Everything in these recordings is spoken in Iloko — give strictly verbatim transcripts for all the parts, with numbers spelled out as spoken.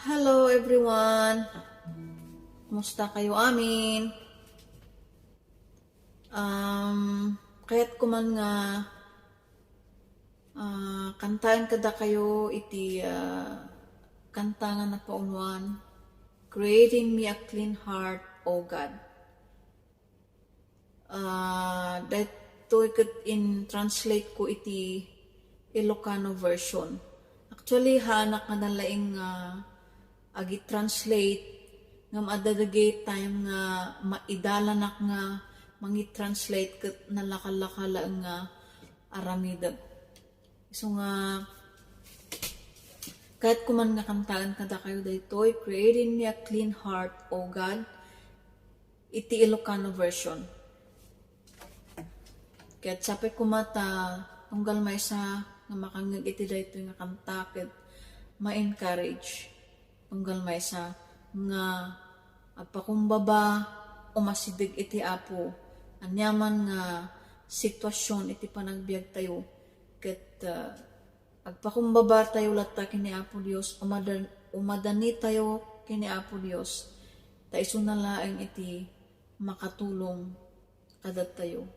Hello everyone! Kumusta kayo amin? Um, kayat ko man nga ah, kantaen kada kayo iti ah, kanta nga napaunuan, "Create in me a clean heart, O God." Ah, daytoy ket in-translate ko iti Ilocano version. Actually, haanak nga nalaing nga agi-translate, ngem adda dagiti time nga maidalanak nga mangi-translate ket nalaka-laka laeng nga aramidek. Isu nga, kayat ko man nga kantaen kada kayo daytoy, "Create in me a clean heart, O God," iti Ilocano version. Ket sapay koma ta tunggal maysa nga makangngeg iti daytoy nga kanta ket ma-encourage. Tunggal maysa nga agpakumbaba, umasideg iti Apo, aniaman nga sitwasyon iti panagbiagtayo, ket, ah, agpakumbabatayo latta ken ni Apo Dios, umada-, umadanitayo ken ni Apo Dios, ta isuna laeng iti makatulong kadatayo.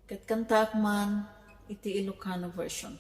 Ket kantaak man iti Ilocano version.